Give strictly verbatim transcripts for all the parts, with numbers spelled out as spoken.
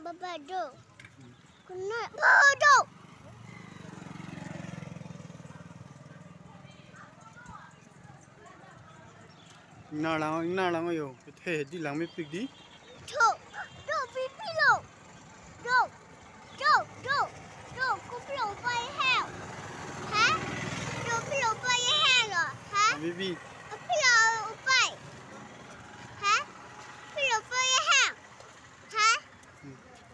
Baba do. Kuna baba do. Ingnar lang, ingnar lang yo. Kethe di lang mepik di. Do, do, pipi lo. Do, do, do, do, kopilo pai he. Ha? Do, pilo pai he lo. Ha? Bibi. Pilo pai. Ha? Pilo pai he. Ha?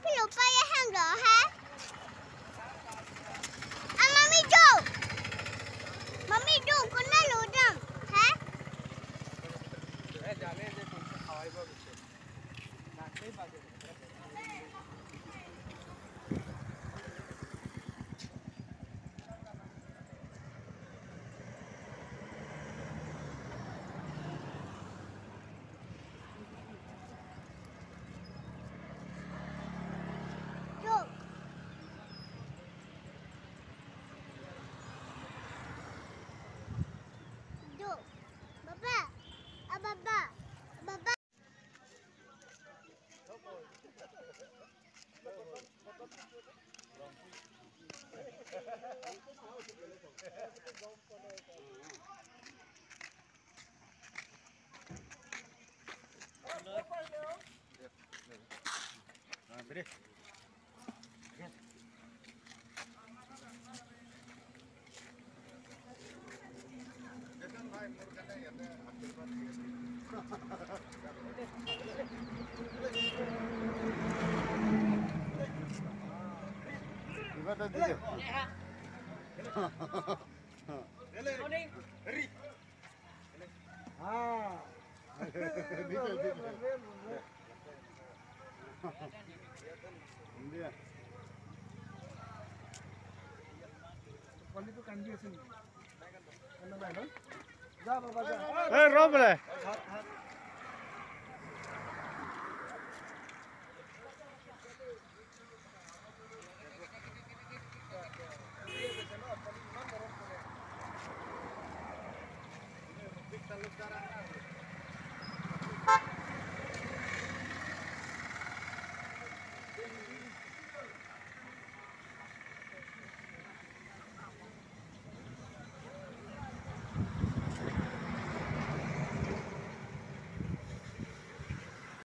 Pilo pai he lo, ha? A mami do. Mami do, kuna lo dam, ha? Do. Do. Baba. A baba. Baba. Hey, Rob, le.